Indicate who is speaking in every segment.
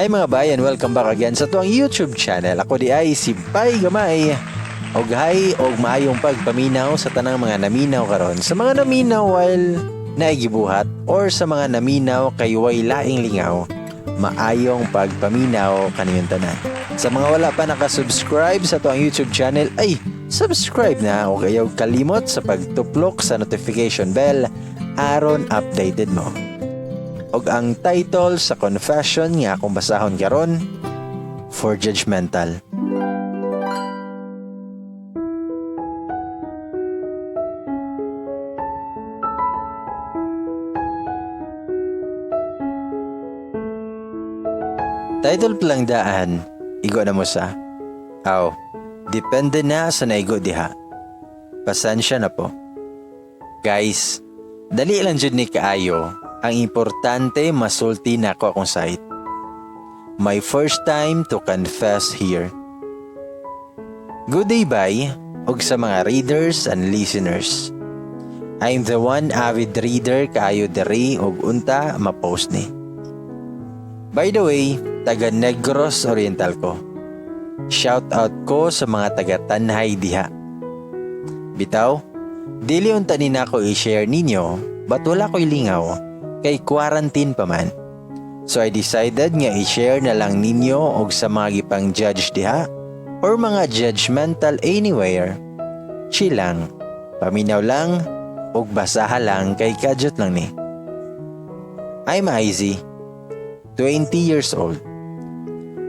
Speaker 1: Hi, mga bayan, welcome back again sa atuang YouTube channel. Ako diay si Bay Gamay. Og hi og maayong pagpaminaw sa tanang mga naminaw karon. Sa mga naminaw while naigibuhat or sa mga naminaw kay way laing lingaw, maayong pagpaminaw kaniyong tanan. Sa mga wala pa nakasubscribe sa atuang YouTube channel, ay subscribe na o ayaw kalimot sa pagtuplok sa notification bell aron updated mo. Og ang title sa confession nga akong basahon karon, For Judgmental. Title pa lang daan, igo na mo sa. Aw, depende na sa naigo diha. Pasensya na po. Guys, dali lang jud ni kaayo. Ang importante, masulti na ako akong site. My first time to confess here. Good day, bye, og sa mga readers and listeners. I'm the one avid reader kaayo diri og unta ma-post ni. By the way, taga Negros Oriental ko. Shout out ko sa mga taga Tanjay diha. Bitaw, dili unta ni nako i-share ninyo, but wala ko'y lingaw kay quarantine pa man. So I decided nga i-share na lang ninyo og sa mga gipang judge diha or mga judgmental anywhere. Chill lang, paminaw lang og basaha lang kay kadyot lang ni. I'm Izzy, 20 years old.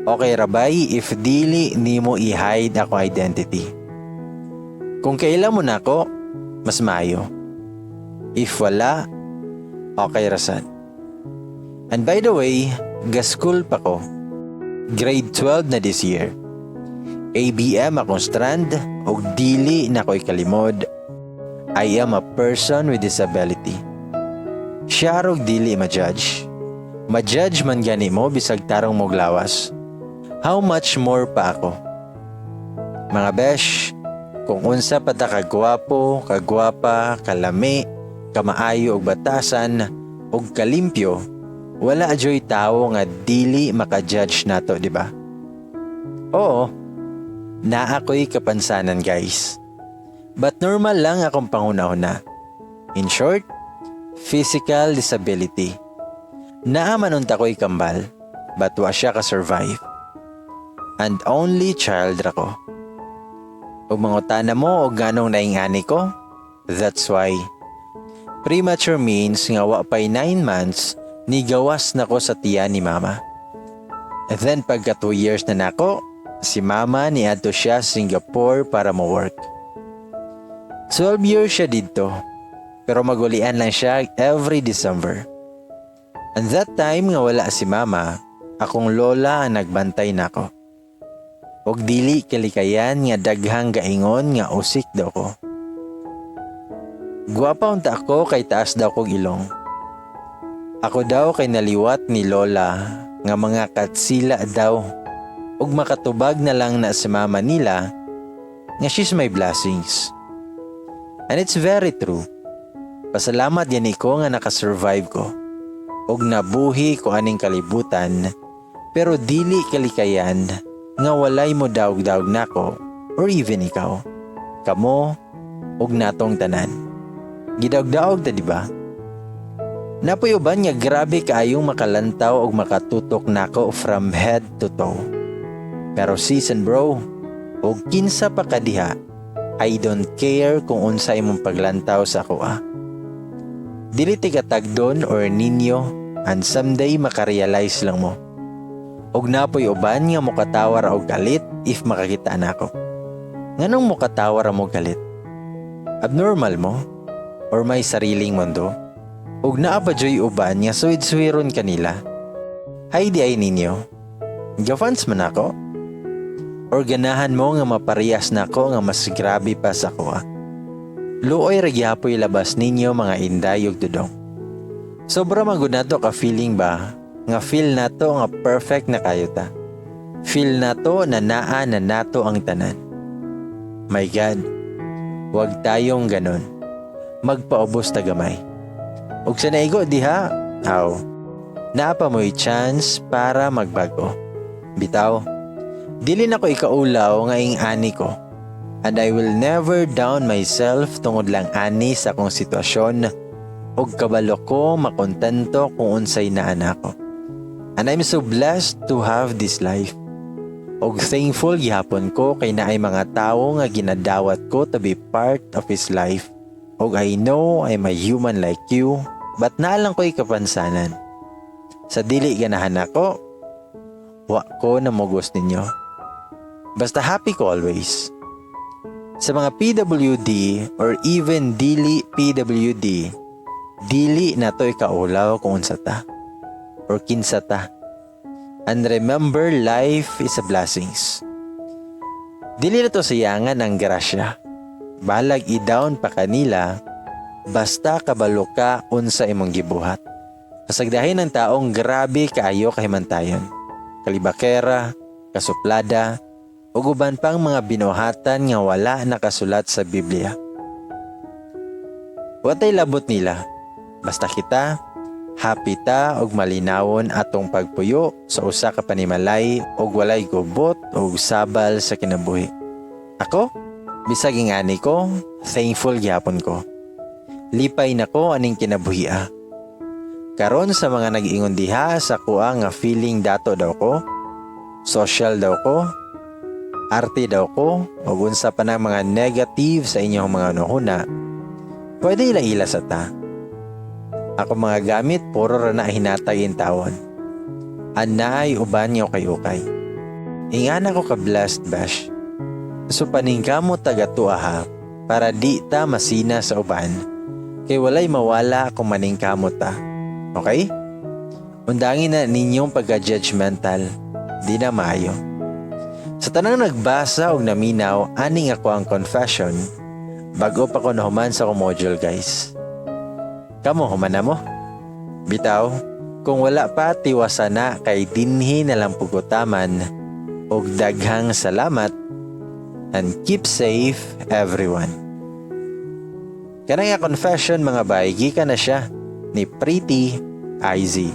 Speaker 1: Okay ra bay if dili nimo i-hide ako identity? Kung kaila mo nako, mas maayo. If wala, okay ra sad. And by the way, ga-school pa ko. Grade 12 na this year. ABM akong strand og dili na ko'y kalimod. I am a person with disability. Siya rog dili ma-judge. Ma-judge man gani mo bisag tarong mog lawas. How much more pa ako? Mga besh, kung unsa pa ta kagwapo, kagwapa, kalami, kamaayo og batasan og kalimpyo, wala joy tawo nga dili maka-judge nato, di ba? Oo, naa ko'y kapansanan, guys. But normal lang akong panghuna-huna. In short, physical disability. Naa man unta ko'y kambal, but wa siya ka-survive. And only child ra ko. Ug mangutana mo og ganong naingani ko? That's why. Premature means nga wa pa'y 9 months, nigawas na ko sa tiyan ni mama. And then pagka 2 years na nako, si mama niadto siya sa Singapore para mo-work. 12 years siya didto, pero magulian lang siya every December. And that time nga wala si mama, akong lola ang nagbantay nako. Og dili kalikayan nga daghang gaingon nga usik daw ko. Gwapa unta ako kay taas daw kog ilong. Ako daw kay naliwat ni lola nga mga katsila daw ug makatubag na lang na si mama nila nga she's my blessings. And it's very true. Pasalamat yan ko nga nakasurvive ko ug nabuhi ko aning kalibutan, pero dili kalikayan nga walay mo daog-daog nako or even ikaw. Kamo ug natong tanan. Gidaog-daog ta, di ba? Napoy uban nga grabe kaayong makalantaw og makatutok nako from head to toe. Pero season bro, og kinsa pa ka diha, I don't care kung unsa imong paglantaw sa ako ah. Dili tigatagdon or ninyo and someday makarealize lang mo. Og napoy uban nga mokatawa ra og galit if makakita nako. Nganong mokatawa ra mo galit? Abnormal mo? Or may sariling mundo? Og naa pa joy uban nga suwid-suwiron kanila. Hay di ay ninyo. Gafans man ako? Or ganahan mo nga maparehas nako nga mas grabe pa sa ako ah? Luoy ra gihapoy labas ninyo, mga inday ug dudong. Sobra man gud nato ka feeling ba nga feel nato nga perfect na kayo ta. Feel nato na naa na nato ang tanan. My God, wag tayong ganon. Magpaubos ta gamay. Ug sa naigo diha, aw, Naa pa mo'y chance para magbago. Bitaw, dili na ko ikaulaw nga ing-ani ko. And I will never down myself tungod lang ani sa akong sitwasyon ug kabalo ko makontento kung unsay naa nako. And I'm so blessed to have this life. Og thankful gihapon ko kay naay mga tawo nga ginadawat ko to be part of his life. Og I know I'm a human like you, but naa lang ko'y kapansanan. Sa dili ganahan nako, wa ko namugos ninyo. Basta happy ko always. Sa mga PWD or even dili PWD, dili na to ikaulaw kung unsa ta or kinsa ta. And remember, life is a blessings. Dili na to sayangan ang grasya. Balag i-down pa kanila, basta kabalo ka unsa imong gibuhat. Kasagdahin ng taong grabe kaayo kahimantayon. Kalibakera, kasuplada, ug uban pang mga binuhatan nga wala nakasulat sa Biblia. Watay labot nila. Basta kita, happy ta og malinawon atong pagpuyo sa usa ka panimalay og walay gubot og sabal sa kinabuhi. Ako, bisag ingani ko, thankful gyapon ko. Lipay nako aning kinabuhia. Karon sa mga nag-ingon diha sa kuha nga feeling dato daw ko, social daw ko, arte daw ko, o unsa pa ng mga negative sa inyong mga nuhuna, pwede ila-ila sa ta. Ako mga gamit, puro ra na hinatag intawon. Anaay uban nga ukay-ukay. Ingana ko ka blessed, bash. So paningkamot taga tuwa ha, para di ta masina sa uban, kay walay mawala kung maningkamot ta. Okay? Undangin na ninyong pagka-judgmental. Di na maayo. Sa tanang nagbasa og naminaw, aning ako ang confession, bago pa ko nahuman sa akong module, guys. Kamo, human na mo? Bitaw, kung wala pa, tiwasa na kay dinhi na lang pugutaman og daghang salamat and keep safe, everyone. Kanang nga confession, mga bay, gikan na siya ni Pretty IZ.